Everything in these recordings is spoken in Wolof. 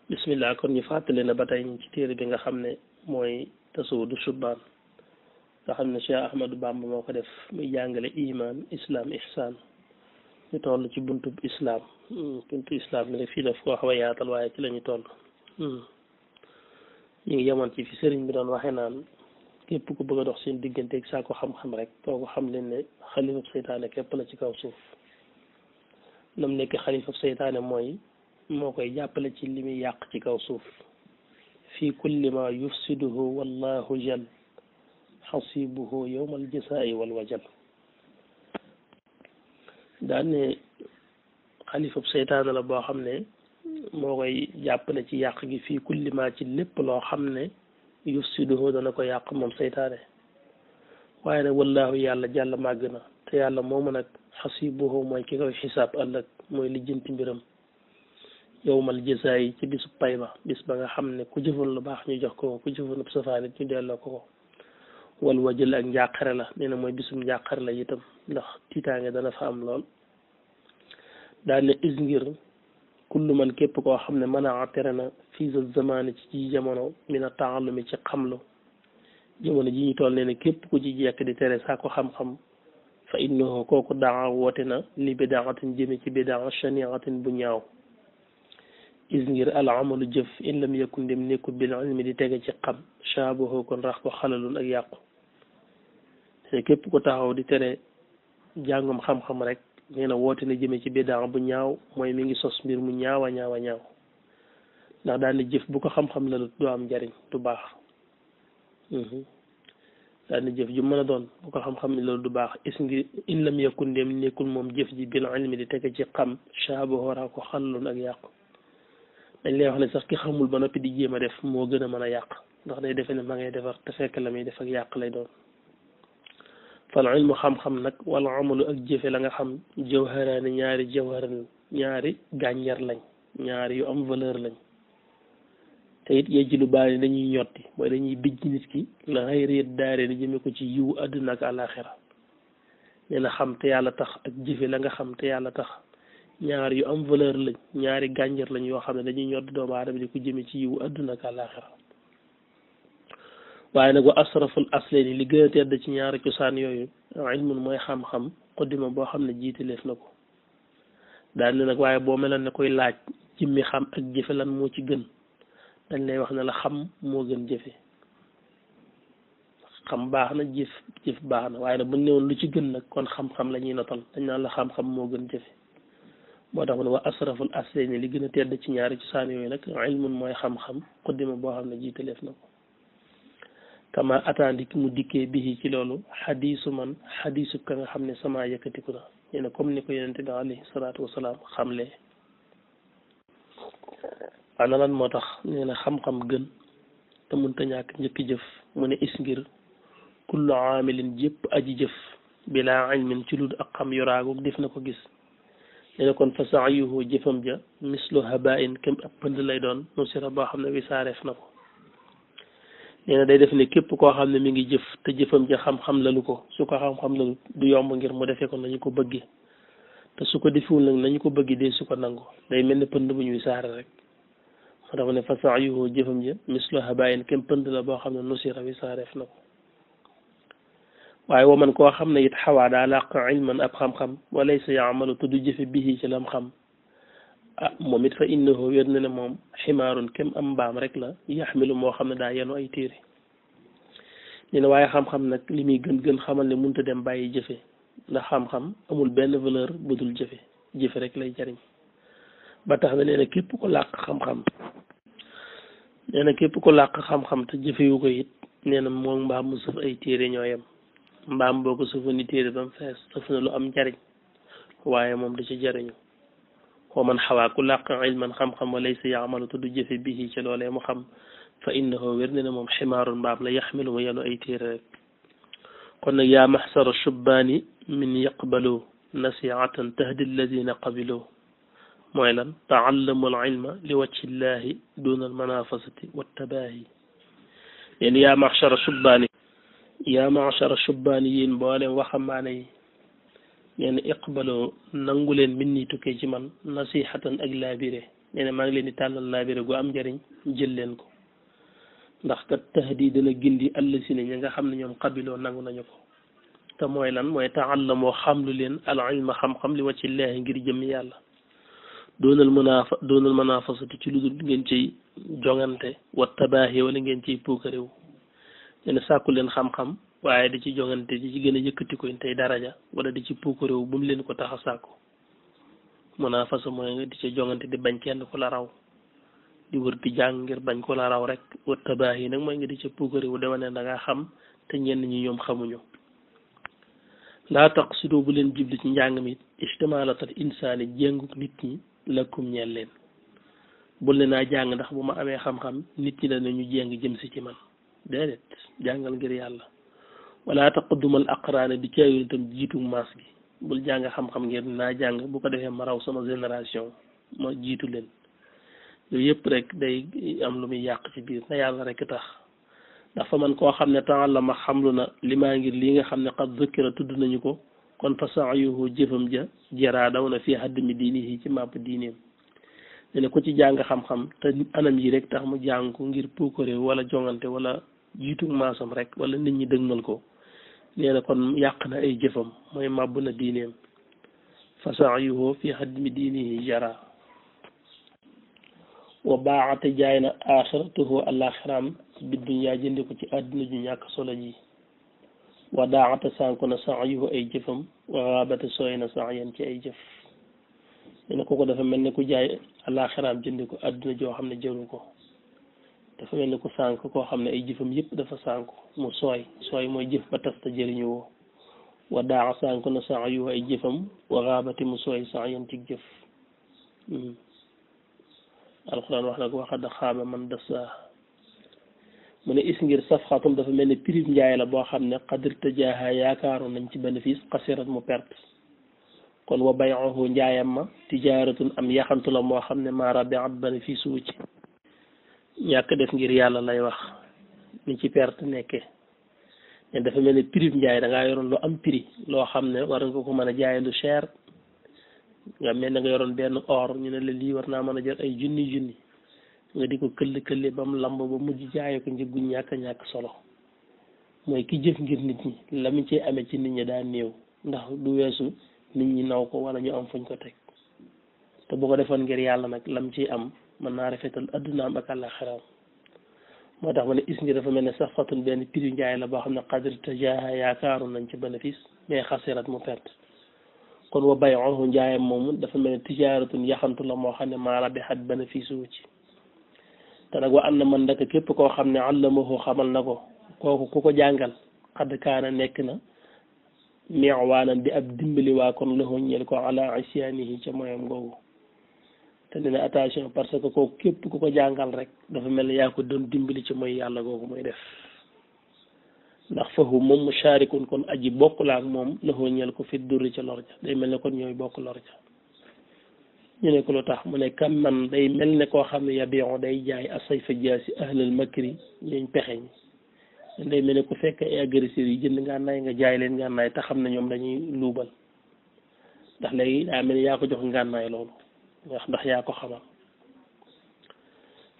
bismillah kon ñu fàttali ne ba tey ñu ci téere bi nga xam ne mooy tasawudu shubaan nga xam ne Cheikh Ahmadou Bamba moo ko def muy jàngale iman islam ihsan ñu toll ci buntu islam mi ne fii daf koo xaw a yaatal waaye ci la ñu toll ñu ngi yemoon ci fi sëriñ bi doon waxee naan képp ku bëgg a dox seen digganteeg saa ko xam-xam rek kooku xam leen ne xalifab seytaane képp la ci kaw suuf nam nekk xalifab seytaane mooy moo koy jàppale ci li muy yàq ci kaw suuf fii kulli ma yufsiduhu wallahu jal xasibuhu yowmal jasaa'i wal wajal daan ne xalifab seytaane la boo xam ne moo koy jàppale ci yàq gi fii kulli ma ci lépp loo xam ne yufsiduhu dana ko yàq moom seytaane waaye nag wallahu yàlla jàll màgg na te yàlla moomu nag xasibuhu mooy ki koy xisaab ëllëg mooy lijjanti mbiram yowmal jasaa yi ci bisu pay ba bis ba nga xam ne ku jëfoon lu baax ñu jox ko ku jëfoon ab safaan it ñu delloo ko wal wajal ak njàqare la nee na mooy bisum njàqare la itam ndax tiitaange dana fa am lool daal ne is ngir kullu man képp koo xam ne mën a tere na fii sa zamaani ci jamono mina taallumi ci xamlu jamono ji ñu toll nee na képp ku ci jekk di tere saa ko xam-xam fa innahu kooku daa woote na li bidaatin jëme ci bidaa shaniatin bu ñaaw is ngir al amalu jëf in lam yakun dem nekkul bil ilmi di tege ci xam shaabahu kon rax ko xalalun ak yàqu te képp ko taxaw di tere jàngum xam-xam rek nee na woote na jëme ci bidaa bu ñaaw mooy mi ngi sos mbir mu ñaaw a ñaaw a ñaaw ndax daal ni jëf bu ko xam-xam la du am njariñ du baax daal ni jëf ju mën a doon bu ko xam-xam ni loolu du baax is ngir in lam yakun dem nekkul moom jëf ji bil ilmi di tege ci xam shaabahu rax ko xalalun ak yàqu dañ lay wax ne sax ki xamul ba noppi di jéem a def moo gën a mën a yàq ndax day defe ne ma ngay defar te fekk la muy def ak yàq lay doon fal ilmu xam-xam nag wala amalu ak jëfe la nga xam jawharaani ñaari jawharan ñaari gànjar lañ ñaari yu am valeur lañ te it yee ji lu bari dañuy ñotti mooy dañuy bijj nit ki la ngay réet daare ni jëme ko ci yiw àdduna ak àllaaxira nee na xam te yàlla tax ak jëfe la nga xam te yàlla tax ñaar yu am valeur lañ ñaari gànjar lañ yoo xam ne dañuy ñoddi doomu aadama di ko jëme ci yiwu adduna ak àllaaxira waaye nag wa asraful aslayni li gën a tedd ci ñaari cosaan yooyu ilmun mooy xam-xam xuddima boo xam ne jiitaleef na ko daal ne nag waaye boo meloon ne koy laaj jëmmi xam ak jëfe lan moo ci gën dañ lay wax ne la xam moo gën jëfe xam baax na jëf baax na waaye nag bu newoon lu ci gën nag kon xam-xam la ñuy notal dañ naan la xam-xam moo gën jëfe moo tax mu ne wa asraful aslayni li gën a tedd ci ñaari cosaan yooyu nag ilmun mooy xam-xam xuddima boo xam ne jiitaleef na ko kama attandi ki mu dikkee bii ci loolu xadiisu man xadiisu ka nga xam ne sama yëkkatiku na nee na comme ni ko yonente bi alayhi salaatu wasalaam xamlee ana lan moo tax nee na xam-xam gën te munta ñàkk njëkki jëf mu ne is ngir kullu aamilin jëpp aji jëf bilaa ilmin ci lud ak xam yoraagu def na ko gis nee na kon fa saayuhu jëfam ja mislu habain kem ab pënd lay doon nu sira boo xam ne wisaareef na ko nee na day def ne képp koo xam ne mi ngi jëf te jëfam ja xam-xam lalu ko su ko xam-xam lalu du yomb ngir mu defee ko nañu ko bëggee te su ko defiwul nag nañu ko bëggi dee su ko nangu day mel ne pënd bu ñuy saare rek moo tax ne fa saayuhu jëfam ja mislu habain kem pënd la boo xam ne nu sira wisaareef na ko waaye waman koo xam ne it xawaa daa làq ilman ab xam-xam walaysa yaamalu te du jëfe bihi ci lam xam ah moom it fa innahu wér na ne moom ximaarun kem am mbaam rek la yaxmilu moo xam ne daa yenu ay téere nee na waaye xam-xam nag li muy gën xamal ne mënut a dem bàyyi jëfe ndax xam-xam amul benn valeur bu dul jëfe rek lay jariñ ba tax na nee na képp ko làq xam-xam te jëfewu ko it nee na moom mbaam mu sëf ay téere ñoo yem mbaam boo ko sëfani téere ba mu fees sëf na lu am njariñ waaye moom du ci jariñu wa man xawaa ku làq ilman xam-xam wa laysa yaamalu te du jëfe bihi ci loolee mu xam fa innahu wér ne ne moom ximaarun mbaam la yaxmilu mu yenu ay téere rek kon nag yaa maxsara shubbaani min yaqbalu nasiatan tahdi alladina qabilu mooy lan taallamu al ilma li wajhi llahi duna al manafasati wattabaahi yéen yaa maxsara shubbaani yéen mboolem waxambaane yi nee na iqbaloo nangu leen min nii tukkee ci man nasihatan ak laabire nee na maa ngi leen di tàllal laabire gu am njëriñ jël leen ko ndax kat tahdi dana gindi allasina ñi nga xam ne ñoom qabiloo nangu nañu ko te mooy lan mooy taallamoo xamlu leen al ilma xam-xam li wacci llaahi ngir jëmmi yàlla doonal manafasatu ci lu dul ngeen ciy jongante wa tabaahi wala ngeen ciy puukarewu leen sàkku leen xam-xam waaye di ci jongante di ci gën a yëkkati ko tey daraja wala di ci puukarewu bu mu leen ko tax a sàkku manafasa mooy nga di ci jongante di bañ kenn ku la raw di wër di jàng ngir bañ ko la raw rek wa tabaahi nag mooy nga di ci puukarewu dama ne da ngaa xam te ñenn ñi ñoom xamuñu laa taqsidu bu leen jubli ci njàng mi istimalatal insaani jénguk nit ñi lakum ñeel leen bul ne naa jàng ndax bu ma amee xam-xam nit ñi la ne ñu jéng jëm si ci man déedéet jàngal ngir yàlla wala taqaddumal aqraane di caayu itam jiitu maas gi bul jàng xam-xam ngir naa jàng bu ko defee ma raw sama génération ma jiitu leen yooyu yëpp rek day am lu muy yàq ci biir na yàlla rek tax ndax fa man koo xam ne ta'allama xamlu na li maa ngir lii nga xam ne qad zukkira tudd nañu ko kon fa sa'yuhu jëfam ja jaraa daw na fii haddimi diinihi ci màpp diineem ne ko ci jàng xam-xam te anam yi rek tax mu jàng ko ngir puukare wala jongante wala jiitu maasam rek wala nit ñi dëgmal ko nee na kon yàq na ay jëfam mooy màbb na diineem fa sa'yuhu fii haddimi diinihi jaraa wa baaxate jaay na axiratuhu alaxiraam bi dunya jënde ko ci àdduna ju ñàkk solo ji wa daaxate sànku na sa'yuhu ay jëfam wa xaabate sooy na sa'yan ci ay jëf dina ko dafa mel ne ku jaay alaxiraam jënde ko àdduna joo xam ne jëru ko dafa mel ne ku sànk koo xam ne ay jëfam yëpp dafa sànku mu sooy mooy jëf ba tas ta jëriñu woo wa daaxa sànku na sa'yuhu ay jëfam wa xaabate mu sooy sa'yan ci jëf alxuraan wax na ko waxad xaaba man dassaa mu ne is ngir safxatum dafa mel ne prix njaay la boo xam ne xadir tajaaha yaakaaroon nañ ci bénéfice xasirat mu perte kon wa bay'uhu njaayam ma tijaaratun am yaxantu la moo xam ne maa rabi'at bénéfice wu ci ñàkk def ngir yàlla lay wax ni ci perte nekkee ne dafa mel ne prix njaay da ngaa yoroon lu am prix loo xam ne war nga ko mën a jaay lu cher nga mel ne nga yoroon benn or ñu ne la lii war naa mën a jël ay junni nga di ko këll ba mu lamb ba mujj jaayee ko njëggu ñàkk solo mooy ki jëf ngir nit ñi la mu ci amee ci nit ñi daa néew ndax du weesu nit ñi naw ko wala ñu am fuñ ko teg te bu ko defoon ngir yàlla nag lam ciy am mën naa rafetal addunaam ak àllaxiraam moo tax ma ne is ngi dafa mel ne sax fatun benn prix njaay la boo xam ne xadri tajaaha yaakaaru nañ ci bénéfice mais xasirat mu perte kon wa bay'uhu njaayam moomu dafa mel ne tijaaratun yaxantu la moo xam ne maa rabihat bénéfice wu ci te nag wa am na man ndaka képp koo xam ne allamahu xamal na ko kooku ku ko jàngal xadd kaana nekk na mi'waanan di ab dimbali waa kon lahu ñeel ko ala isyaanihi ca moyam googu te dina attention parce que kooku képp ku ko jàngal rek dafa mel ne yaa ko doon dimbali ci mooy yàlla googu mooy def ndax fahu moom musharikun kon aji bokk la ak moom lahu ñeel ko fi durri ca lor ja day mel ne kon ñooy bokk lor ja ñu ne ko lu tax mu ne kam man day mel ne koo xam ne yabi'u day jaay asayfa jaasi ahlal makri ñooñ pexe ñi day mel ne ku fekk ay agresseurs yi jënd ngànnaay nga jaay leen ngànnaay te xam ne ñoom dañuy luubal ndax léegi daa mel ne yaa ko jox ngànnaay loolu ndax yaa ko xamal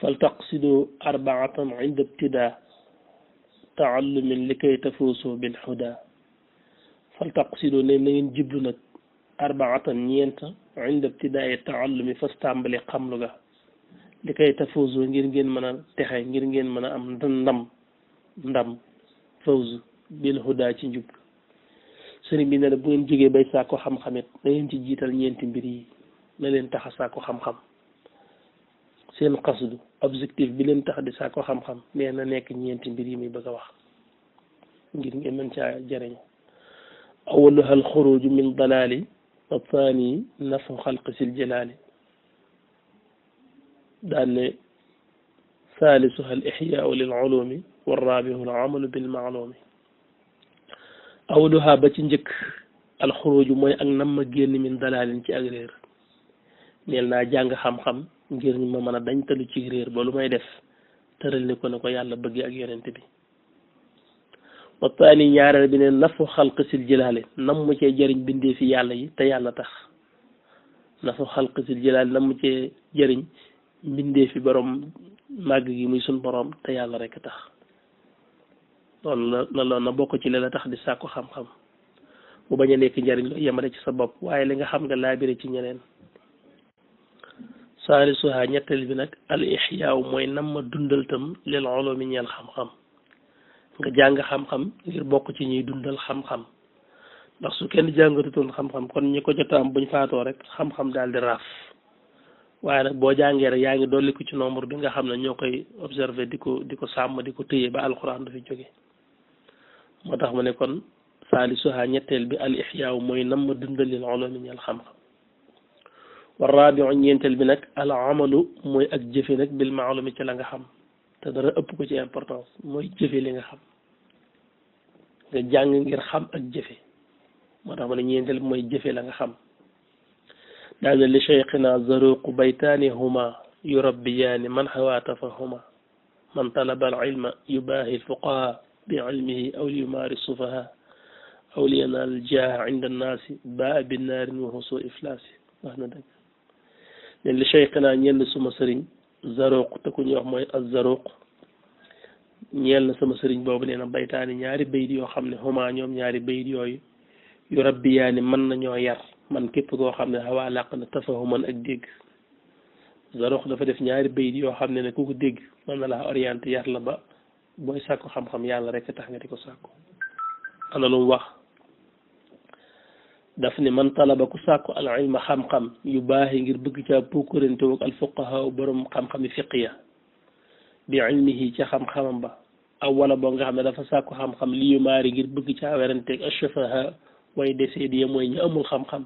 fal taqsidu arbaatan inda ibtidaa taallumin li kay tafuusu bil huda fal taqsidu ne na ngeen jiblu nag arbaatan ñeent inda ibtidaa taallumi fas tàmbali xamlu ga li kay tafuusu ngir ngeen mën a texe ngir ngeen mën a am ndam fawzu bil huda ci njub sëriñ bi ne la bu ngeen jógee bay saako xam-xamit na ngeen ci jiital ñeenti mbir yi na leen tax a saako xam-xam seen qasdu objectif bi leen tax di saako xam-xam nee na nekk ñeenti mbir yi muy bëgg a wax ngir ngeen mën caa jëriñu awaluha al xuruju min dalali wa thani nafu xalqi sil jalaali daan ne salisuha al ixyaau lil ulumi wa rabihu al amalu bil maalumi awaluha ba ci njëkk al xuruju mooy ak nam ma génn min dalalin ci ak réer neel naa jàng xam-xam ngir ma mën a dañtalu ci réer ba lu may def tëral ni ko ne ko yàlla bëgg ak yonent bi wa taani ñaareel bi ne nafu xalq sil jëlaale nam mu cee jëriñ bindee fi yàlla yi te yàlla tax nafu xalqisil jalaal na mu cee jëriñ mbindee fi borom màgg gi muy sun borom te yàlla rek tax loolu na bokk ci li la tax di sàkku xam-xam mu bañ a nekk njëriñ lu yemale ci sa bopp waaye li nga xam nga laabire ci ñeneen saalisuha ñetteel bi nag al ixyaaw mooy nam ma dundal tam lil ulumi ñeel xam-xam nga jàng xam-xam ngir bokk ci ñuy dundal xam-xam ndax su kenn jàngatutoon xam-xam kon ñi ko jotaam buñ faatoo rek xam-xam daal di raaf waaye nag boo jàngee rek yaa ngi dolli ko ci nombre bi nga xam ne ñoo koy observé di ko sàmm di ko téye ba alquran du fi jóge moo tax mu ne kon saalisuha ñetteel bi al ixyaaw mooy nam ma dundal lil ulumi ñeel xam-xam wa raabiu ñeenteel bi nag al amalu mooy ak jëfe nag bil maalumi ci la nga xam te dara ëpp ko ci importance mooy jëfe li nga xam nga jàng ngir xam ak jëfe moo tax ma ne ñeenteel bi mooy jëfe la nga xam daal ne li cheikhina zaruqu baytaani huma yurabbiyaani man hawa tafahuma man talaba al ilma yubaahi al fuqaha bi ilmihi aw li yumaari sufaha aw li yanaal jaaha inda annaasi baa bi naarin wa husu iflaasi wax na dëgg leen li cheikhina ñeel na suma sëriñ zaruq te ku ñuy wax mooy az zaruq ñeel na sama sëriñ boobu nee na baytaani ñaari bayit yoo xam ne huma ñoom ñaari bayit yooyu yu rabbiyaani mën nañoo yar man képp koo xam ne xawaa làq na tafahuman ak dégg zaruq dafa def ñaari bayit yoo xam ne ku ko dégg mën na laa orienté yar la ba booy sàkku xam-xam yàlla rek tax nga di ko sàkku ana lu mu wax daf ne man talaba ku sàkku al ilma xam-xam yu baaxi ngir bëgg caa puukarante ak al fuqaha borom xam-xami fiqiya bi ilmihi ca xam-xamam ba aw wala boo nga xam ne dafa sàkku xam-xam li yu maari ngir bëgg caa weranteeg ashafaha way desee di mooy ñu amul xam-xam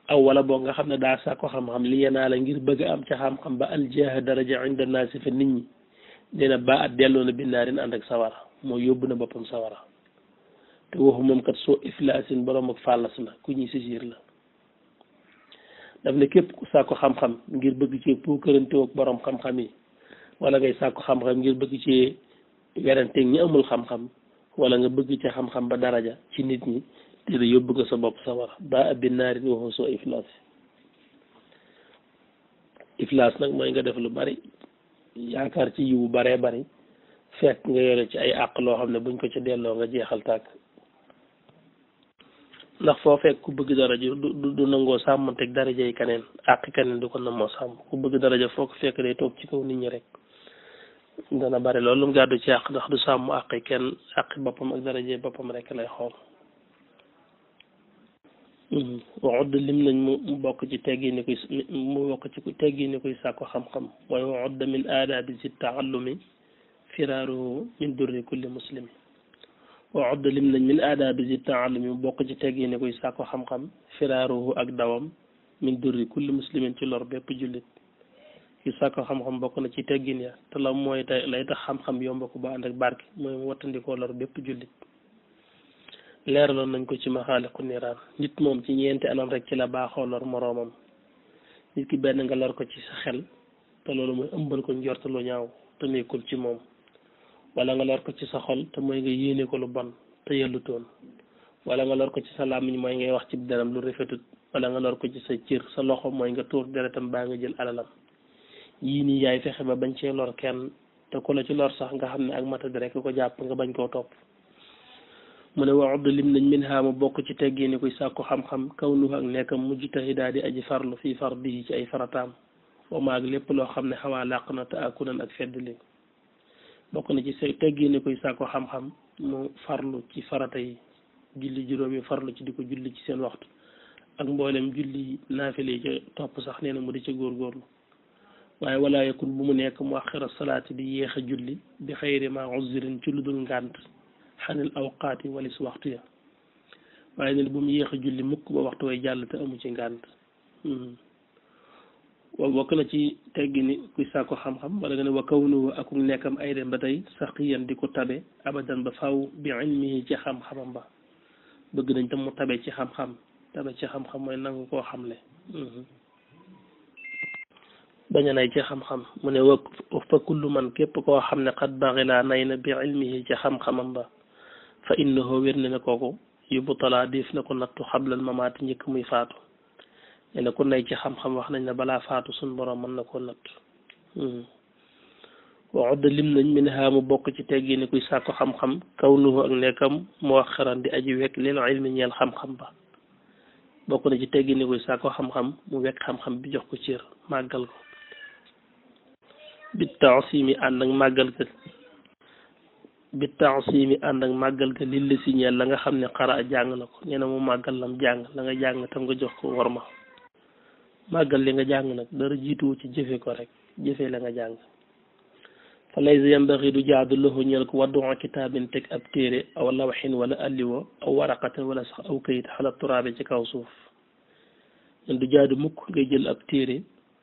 aw wala boo nga xam ne daa sàkku xam-xam li yenaa la ngir bëgg am ca xam-xam ba aljaha daraja inda naasi fa nit ñi dina ba at delloo na binnaarin ànd ak sawara mooy yóbbu na boppam sawara te waxu moom kat soo iflaasin borom ak fàllas la ku ñuy sisir la daf ne képp ku sàkku xam-xam ngir bëgg ci puukarante ak borom xam-xam yi wala ngay sàkku xam-xam ngir bëgg ci weranteeg ñi amul xam-xam wala nga bëgg ci xam-xam ba daraja ci nit ñi te da yóbbu nga sa bopp sawara ba ab binnaarin waxu soo iflaas iflaas nag mooy nga def lu bari yaakaar ci yiwu baree bari fekk nga yore ci ay àq loo xam ne buñ ko ca delloo nga jeexal tàkk ndax foo fekk ku bëgg daraja du nangoo sàmmanteeg daraja yi keneen àq keneen du ko namoo sàmm ku bëgg daraja foo ko fekk day toog ci kaw nit ñi rek dana bari loolu lu mu gàddu ci àq ndax du sàmm àqi kenn àqi boppam ak daraja boppam rek lay xool waxudd lim nañ mu bokk ci teggi ni koy mu bokk ci teggi ni koy sàkko xam-xam mooy waxudd min aadaabi si taallumi firaaruhu min durri kulli muslimi waxudd lim nañ min aadaabi si taallumi mu bokk ci teggi ni koy sàkko xam-xam firaaruhu ak dawam min durri kulli muslimin ci lor bépp jullit ki sàkko xam-xam bokk na ci teggin ya te la mooy tey lay tax xam-xam yomb ko ba ànd ak barke mooy mu wattandikoo lor bépp jullit leeraloon nañ ko ci maxaaliqu niraan nit moom ci ñeenti anam rek ci la baaxoo lor moroomam nit ki benn nga lor ko ci sa xel te loolu mooy ëmbal ko njort lu ñaaw te nekkul ci moom wala nga lor ko ci sa xol te mooy nga yéene ko lu bon te yellutoon wala nga lor ko ci sa làmmiñ mooy ngay wax ci deram lu rafetut wala nga lor ko ci sa cër sa loxo mooy nga tuur deretam baa nga jël alalam yii nii yaay fexe ba bañ cee lor kenn te ku la ci lor sax nga xam ne ak matadi rek ko jàpp nga bañ koo topp mu ne waxudd lim nañ min haama bokk ci teggee ni koy sàkku xam-xam kaw nu ak nekkam mujtahidaa di aji farlu fii fardihi ci ay farataam wa maag lépp loo xam ne xawaa làq na te akunan ak feddli bokk na ci teggee ni koy sàkku xam-xam mu farlu ci farata yi julli juróom yi farlu ci di ko julli ci seen waxtu ak mboolem julli naafile yi ca topp sax nee na mu di ca góorgóorlu waaye wala yakun bu mu nekk mu axira salaati di yéex a julli bi xayri ma uzrin ci lu dul ngànt xanil awqaati walis waxtu ya waaye ne bu mu yéex a julli mukk ba waxtu way jàll te amu ci ngànt bokk na ci teggi ni kuy sàkko xam-xam wala nga ne wa kawnuhu ak nekkam ay dem ba tey saqiyan di ko tabe abadan ba faw bi ilmihi ci xam-xamam ba bëgg nañ tam mu tabe ci xam-xam mooy nangu koo xamle bañ a nay ci xam-xam mu ne wa fa kullu man képp koo xam ne xat baxilaa nay na bi ilmihi ci xam-xamam ba fa innahu wér ne kooku yóbbu talaa def na ko nattu xablal mamaati njëkk muy faatu ne ku nay ci xam-xam wax nañ ne balaa faatu suñ borom mën na koo natt waxudda lim nañ min haamu bokk ci teggi ni kuy sàkko xam-xam kawnuhu ak nekkam mu wax xaran di aji wekk lil ilmi ñeel xam-xam ba bokk na ci teggi ni kuy sàkko xam-xam mu wekk xam-xam bi jox ko cër màggal ko bi taasimi ànd ak màggal ka bi taasimi ànd ak màggal ka lil la si ñeel la nga xam ne xara jàng na ko nee na mu màggal lam jàng la nga jàng tam nga jox ko worma màggal li nga jàng nag dara jiituwu ci jëfe ko rek jëfe la nga jàng fa laysa yambaxi du jaadu lahu ñeel ko waddu kitaabin teg ab téere aw lawxin wala alliwo aw waraqatin wala sax aw kayit xala turaabe ci kaw suuf ñen du jaadu mukk ngay jël ab téere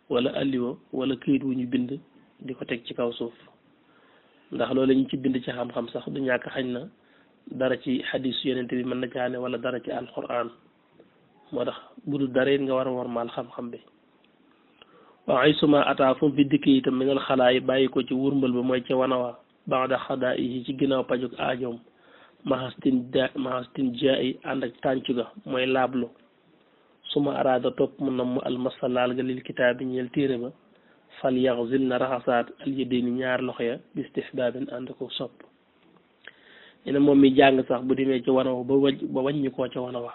wala alliwo wala kayit wu ñu bind di ko teg ci kaw suuf ndax loolu ñu ci bind ci xam-xam sax du ñàkk xañ na dara ci xadis yonente bi mën na caane wala dara ci alquran moo tax bu dul dara it nga war a wormaal xam-xam bi waaw ay suma ataa fu fi dikk itam mi ngal xalaa yi bàyyi ko ci wurmbal ba mooy ca wanawa baax da xadaa yi ci ginnaaw pajuk aajoom mahastin jaa yi ànd ak tàncu ga mooy laablu suma araada topp mu nam mu almasa laal ga lil kitaabi ñeel téere ba fal yaxzil na raxasaat alyadayni ñaar loxo ya bistihbaabin ànd ko sopp ñu ne moom mi jàng sax bu demee ci wanawa ba wàññi koo ca wanawa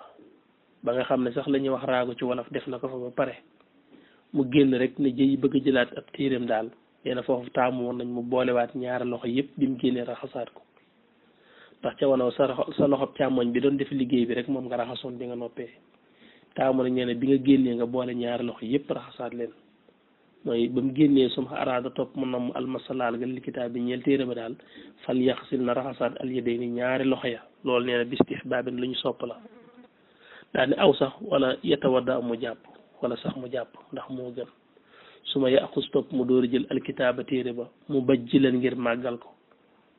ba nga xam ne sax la ñuy wax raagu ci wolof def na ko fa ba pare mu génn rek ne jëy bëgg a jëlaat ab téeréem daal nee na foofu taamu woon nañ mu boolewaat ñaari loxo yëpp bi mu génnee raxasaat ko ndax ca wanaw sa loxob càmmoñ bi doon def liggéey bi rek moom nga raxasoon bi nga noppee taamu nañ ne bi nga génnee nga boole ñaari loxo yëpp raxasaat leen mooy ba mu génnee suma araada topp mu nam almasalaal ga li kitaab bi ñeel téere ba daal fal yaxsil na raxasaat alyadayni ñaari loxo ya loolu nee na bistihbaabin lu ñu sopp la daal ni aw sax wala yatawadda mu jàpp wala sax mu jàpp ndax moo gën su ma yaxus topp mu door a jël alkitaaba téere ba mu bajjilan ngir màggal ko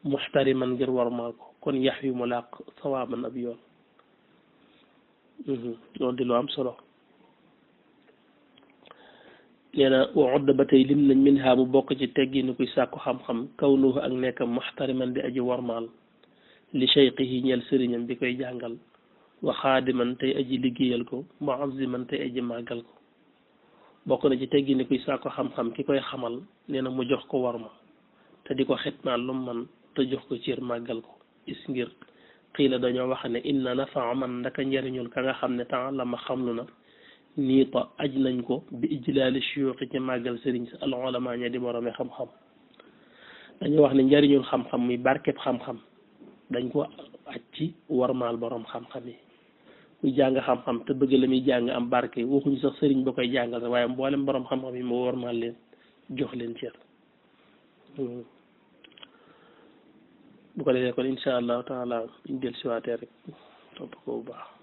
muxtariman ngir warmaal ko kon yax yu mu làq sawaaban ab yoon loolu di lu am solo nee na waxudda ba tey lim nañ min haa mu bokk ci teggi ni kuy sàkku xam-xam kawnuhu ak nekkam muxtariman di aji warmaal li cheikhihi ñeel sëriñam bi koy jàngal wa xaadiman tey aji liggéeyal ko muaziman tey aji màggal ko bokk na ci teggi ni kuy sàkku xam-xam ki koy xamal nee na mu jox ko warma te di ko xitmaal lu man te jox ko cër màggal ko is ngir xii la dañoo wax ne inna nafa man ndaka njariñul ka nga xam ne temps la ma xamlu na niita aj nañ ko bi ijlaali shuyuuxi ci màggal sëriñ si al ulama ña di boroomi xam-xam dañoo wax ne njariñul xam-xam muy barkeb xam-xam dañ ko aj ci warmaal borom xam-xam yi muy jàng xam-xam te bëgg la muy jàng am barke waxuñu sax sëriñ ba koy jàngal sax waaye mboolem borom xam-xam yi moo warmaal leen jox leen cër bu ko defee kon insha allahu taala ñu del siwaatee rek topp ko bu baax